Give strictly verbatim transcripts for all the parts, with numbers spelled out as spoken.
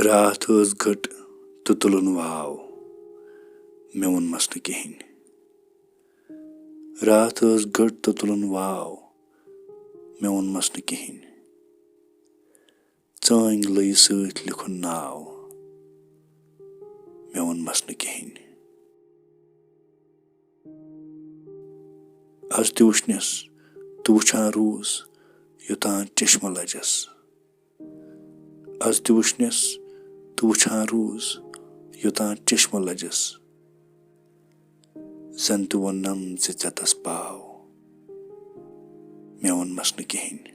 راتھ ٲس گٔٹ تہٕ تُلُن واو، مےٚ ووٚنمَس نہٕ کِہیٖنۍ۔ راتھ ٲس گٔٹ تہٕ تُلُن واو، مےٚ ووٚنمَس نہٕ کِہیٖنۍ۔ ژٲنٛگۍ لٔج سۭتۍ لیُکھُن ناو، مےٚ ووٚنمَس نہٕ کِہیٖنۍ۔ از تہِ وٕچھنس تہٕ وٕچھان روٗز یوٚتام چشمہٕ لجس۔ از تہِ وٕچھنس تہٕ وٕچھان روٗز یوٚتام چشمہٕ لجس۔ زن تہِ ووٚننم زِ ژےٚ تس پاو، مےٚ ووٚنمس نہٕ کِہیٖنۍ۔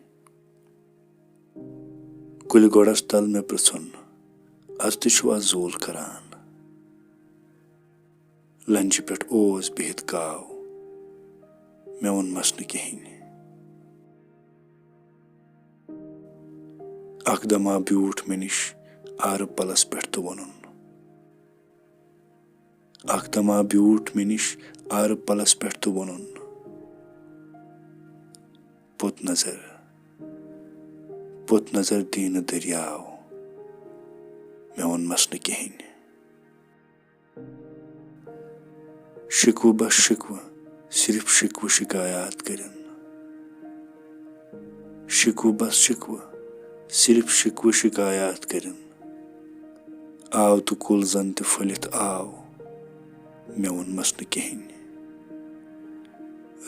کُلہِ گۄڈس تل مےٚ پرٛژھُن، از تہِ چھُوا زوٗل کران؟ لنجہِ پٮ۪ٹھ اوس بِہِتھ کاو، مےٚ ووٚنمس نہٕ کِہیٖنۍ۔ اکھ دما بیوٗٹھ مےٚ نِش آرٕ پلس پٮ۪ٹھ تہٕ ووٚنُن۔ اکھ دما بیوٗٹھ مےٚ نِش آرٕ پلس پٮ۪ٹھ تہٕ ووٚنُن۔ پوٚت نظر، پوٚت نظر دِینہٕ دٔریاو، مےٚ ووٚنمس نہٕ کِہیٖنۍ۔ شکوٕ بس شکوٕ، صرف شکوٕ شکایات کٔرِن۔ شکوٕ بس شکوٕ، صرف شکوٕ شکایات کٔرِن۔ آو تہٕ کُل زن تہِ پھٔلِتھ آو، مےٚ ووٚنمس نہٕ کِہیٖنۍ۔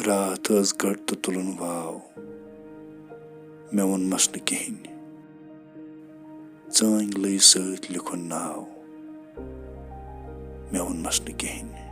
راتھ ٲس گٔٹ تہٕ تُلُن واو، مےٚ ووٚنمس نہٕ کِہیٖنۍ۔ ژٲنٛگۍ لٔج سۭتۍ لیُکھُن ناو، مےٚ ووٚنمس نہٕ کِہیٖنۍ۔